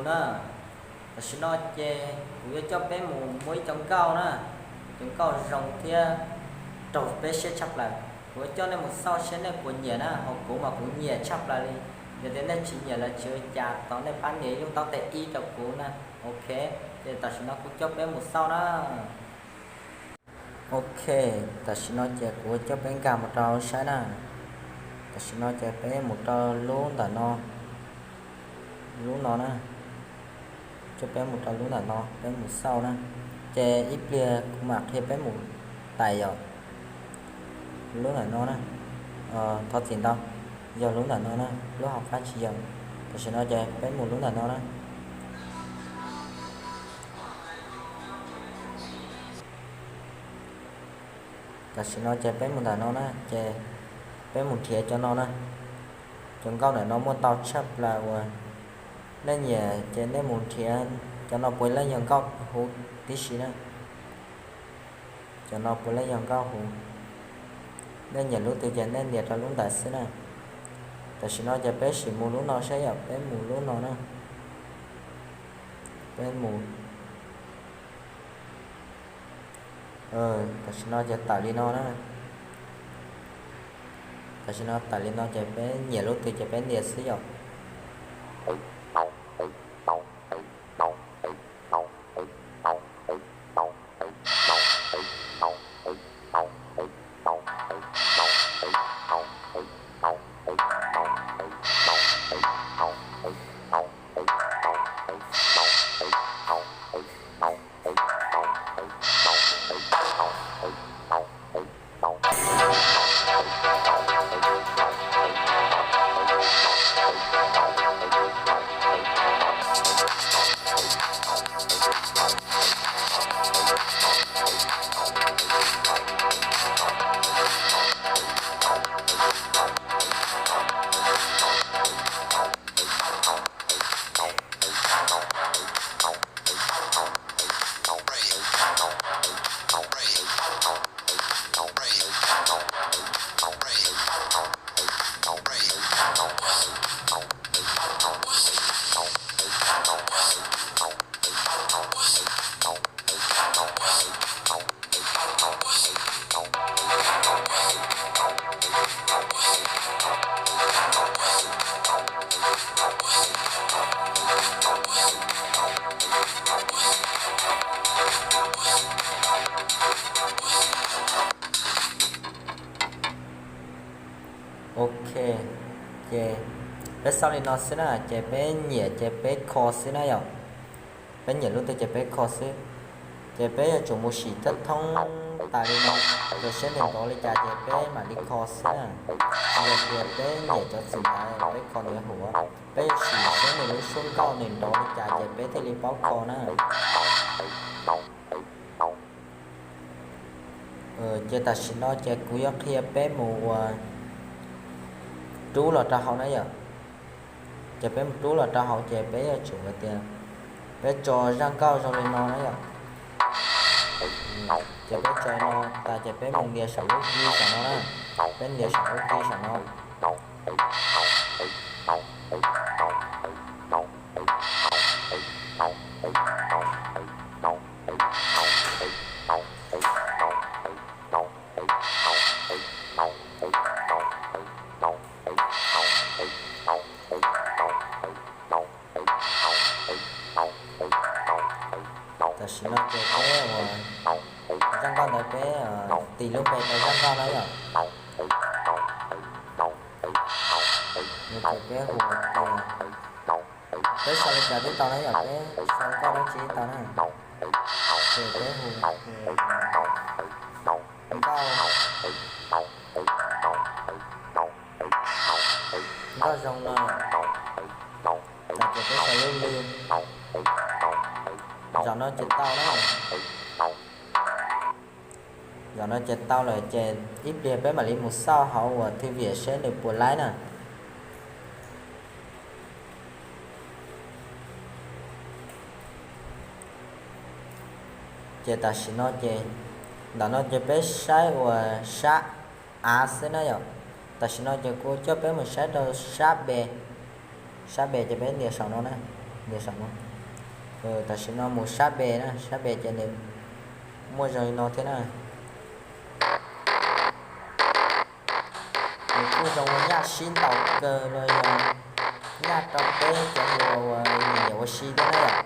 Na, tam sim no ces kuv yuav coj peb mus muab ib co nkauj na, cov nkauj zoo thiab raug peb siab tshaj plaws. Kuv yuav coj nej mus xauj saib nej puas nyiam na, ho kuv mas kuv nyiam tshaj plaws li. Yog tias nej tsis nyiam los tsis ua cas, tos nej pab nias ib lub taub tes ib rau kuv na. Ok, ces tam sim no kuv coj peb mus xauj na. Ok, tam sim no ces kuv coj peb nkag mus rau saib na. Tam sim no ces peb mus rau lub ntawm no, lub no na. Coj peb mus rau lub ntawm no, peb mus xauj na. Ces ib pliag kuv mam qhia peb mus tais yom. Lub ntawm no na, thov txim ntau, yog lub ntawm no na, lub hauv qab tsis yog. Tam sim no ces peb mus lub ntawm no na. Tam sim no ces peb mus ntawm no na, ces peb mus nrhiav cov no na. Cov nkauj ntawm no muaj ntau tshaj plaws uas nej nyiam ces nej mus nrhiav. Cov no puav leej yog nkauj huv tib si na. Cov no puav leej yog nkauj huv. Nej nyiam lub twg ces nej nias rau lub ntawd xwb na. Tam sim no ces peb sim mus lub no saib yom, peb mus lub no na. Peb mus. Tam sim no ces tawm li no na. Tam sim no tawm li no ces peb nyiam lub twg ces peb nias xwb yom. Ok, ces peb xauj li no xwb na, ces peb nyiam ces peb kho xwb na yom. Peb nyiam lub twg ces peb kho xwb. Ces peb yuav tsum mus sim thoob thoob tas li no, ces saib nws nrov li cas ces peb mam li kho xwb na. Tsis yog tias peb nyiam cov txim ntawd peb kho nws huv, peb yuav sim saib nws lub suab nkauj nws nrov li cas ces peb thiaj li paub kho na. Ces tam sim no ces kuv yuav qhia peb mus ua rub los rau hauv na yom. Ces peb mus rub los rau hauv ces peb yuav tsum hais tias peb tso zaj nkauj zoo li no na yom. Ces peb tso no tas ces peb mus nias saum lub ki saum no na. Peb nias saum lub ki saum no. Tam sim no ces peb ua zaj nkauj ntawd peb tis lub npe rau zaj nkauj na yom. Ces peb hu tias, peb sau li cas twb tau na yom, peb sau nkauj dab tsi tau na. Ces peb hu nkauj, nkauj zoo no. Ces peb sau lub lw. Zaum no ces tau na. Zaum no ces tau lawm ces ib pliag peb mam li mus xauj hauv uas thư viện seb nws puas laib na. Ces tam sim no ces, ntawm no ces peb saib uas sab av xwb na yom. Tam sim no ces kuv coj peb mus saib rau sab be. Sab be ces peb nias saum no na. Tam sim no mus sab npe na, sab npe ces nws muaj zoo li no thiab na. Nws kuj zoo nyaj sib ntaus kawg los yog nyaj rau peb cov uas nyiam ua si thiab na yom.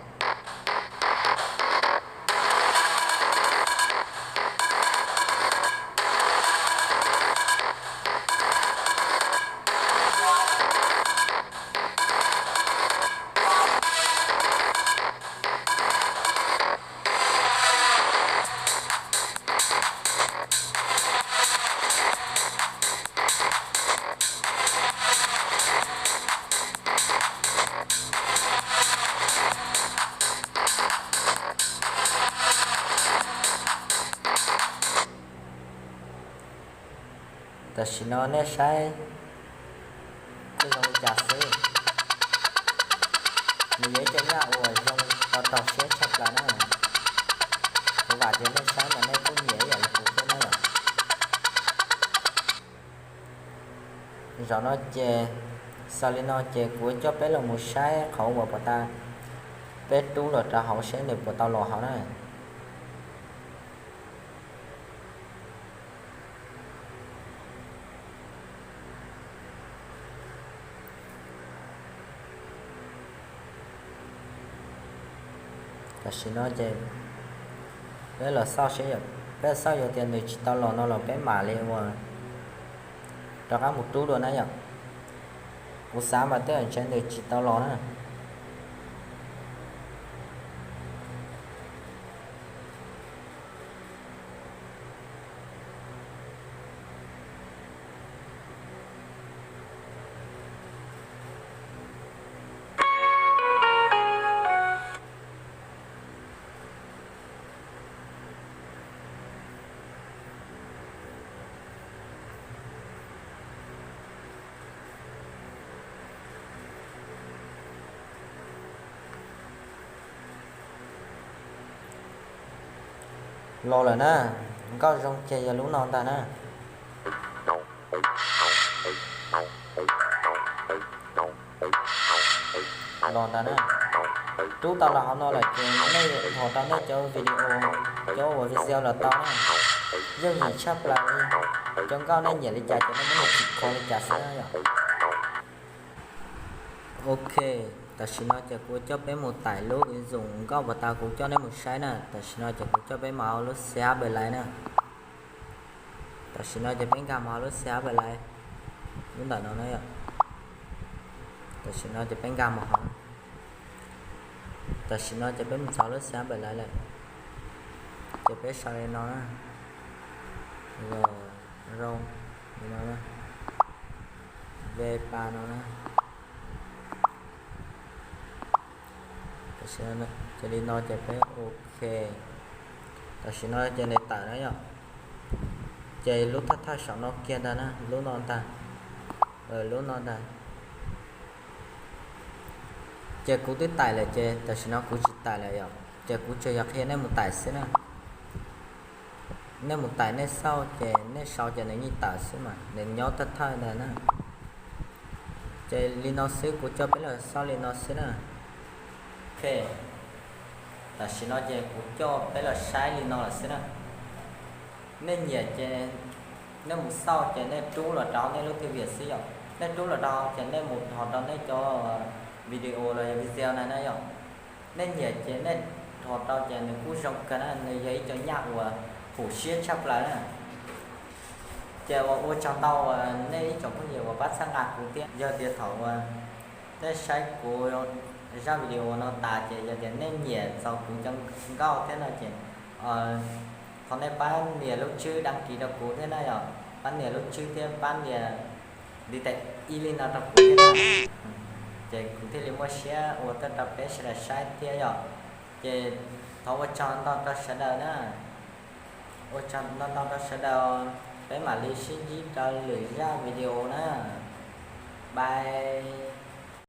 Tam sim no nej saib kuj zoo li cas xwb. Nws yog ib co nyaj uas zoo tau raug siab tshaj plaws na. Kuv vam tias nej saib mas nej kuj nyiam ib yam li kuv thiab na yom. Zaum no ces xaus li no ces kuv coj peb los mus saib qhov uas puas tas peb rub los rau hauv seb nws puas tau los hauv na. Tam sim no ces peb los xauj seb, peb xauj yog tias nws tsis tau los no los peb mam li ua rov qab mus rub dua na yom. Kuv xav mas tej zaum ntshe nws tsis tau los na. Los lawm na, nkauj zoo ces yog lub no ntag na. Los ntag na. Rub tau los hauv no lawm ces nej thov rau nej cov video, cov uas video los tau na. Yooj yim tshaj plaws li. Cov nkauj nej nyiam li cas ces nej muab nws tsim kho li cas xwb na yom. Ok, tam sim no ces kuv coj peb mus tải lub ứng dụng nkauj uas tau kuv coj nej mus saib na. Tam sim no ces kuv coj peb mus hauv lub xab npais lais na. Tam sim no ces peb nkag mus hauv lub xab npais lais, lub ntawm no na yom. Tam sim no ces peb nkag mus hauv, tam sim no ces peb mus txog lub xab npais lais lawm. Ces peb sau li no na, G Rome, li no na, V pa no na. Tam sim no ces li no ces peb ok. Tam sim no ces nws tawm na yom. Ces lub thawj thawj saum no kiag ntag na, lub no ntag, lub no ntag. Ces kuv twb tải lawm ces tam sim no kuv tsis tải lawm yom, ces kuv tsuas yog qhia nej mus tải xwb na. Nej mus tải nej xauj ces nej sau ces nws yeej tawm xwb mas, nws nyob thawj thawj ntag na. Ces li no xwb, kuv coj peb los xauj li no xwb na. Ok, tam sim no ces kuv coj peb los saib li no lawm xwb na. Nej nyiam ces nej mus xauj ces nej rub los rau nej lub thư viện xwb yom. Nej rub los rau ces nej mus thov rau nej cov video los yog video na na yom. Nej nyiam ces nej thov rau ces nws kuj zoo kawg na, nws yog ib co nyaj uas phum siab tshaj plaws na. Ces uas ua tsaug ntau uas nej ib tsoom phooj ywg uas pab txhawb nqa kuv thiab. Yog tias thaum uas nej saib kuv zaj video no tas ces yog tias nej nyiam txog kuv cov nkauj thiab no ces thov nej pab nias lub tswb đăng ký rau kuv thiab na yom, pab nias lub tswb thiab pab nias ntiv tes ib li no rau kuv thiab na. Ces kuv thiaj li muaj siab ua tuaj rau peb sawv daws saib thiab yom. Ces thov ua tsaug ntau rau sawv daws na. Ua tsaug ntau ntau rau sawv daws, peb mam li sib ntsib rau lwm zaj video na. Bye.